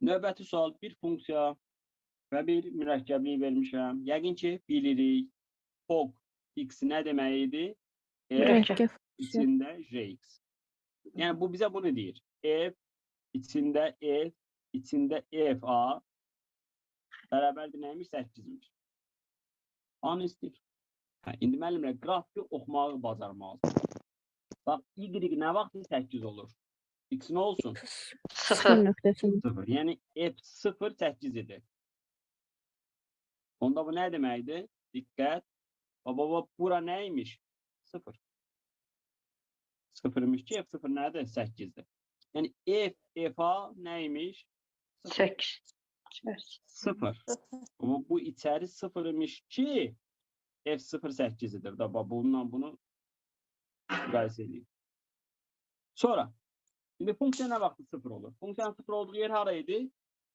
Növbəti sual, bir funksiya və bir mürəkkəblik vermişəm. Yəqin ki, bilirik. Fog x nə demək idi? F Mürəkkəb. İçində jx. Yəni bu bizə bunu deyir. F içində F içində FA bərabərdir nəymiş? 8-miş. A-nı istəyir. Hə, indi müəllimlər, qrafiki oxumağı bacarmalısınız. Bax, y nə vaxt 8 olur? X nə olsun? 0 0. nöqtəsində. 0. Yəni F0 8 idi. Onda bu nə deməkdir? Diqqət. Baba, baba, bura nə imiş? 0. 0 imiş ki, F0 nədir? 8-dir. Yəni F, FA nə imiş? 8. 0. Amma bu içəri 0 imiş ki, F0 8 idir. Da, bax, bununla bunu müqayisə edeyim. Sonra, indi funksiya nə vaxt 0 olur? Funksiyanın 0 olduğu yer hara idi?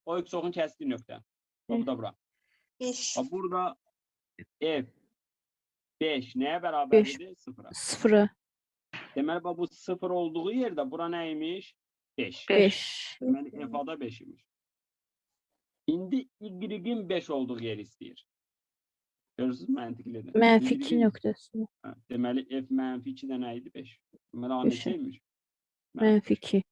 O x oxun kəsdiyi nöqtə. Bax, bu da bura. 5. Bax, burada F 5 nəyə bərabər Beş. idi? 0-a. 0-a. Deməli, bax, bu 0 olduğu yerdə bura nə imiş? 5. 5. Deməli, F-da 5 imiş. İndi Y-in 5 olduğu yeri istəyir. Görürsünüz, məntiqlidir. Mənfi 2 Y-in nöqtəsində. Hə, deməli, F mənfi 2 də nə idi? 5. Deməli, A Beş. neçə imiş? Mənfi 2.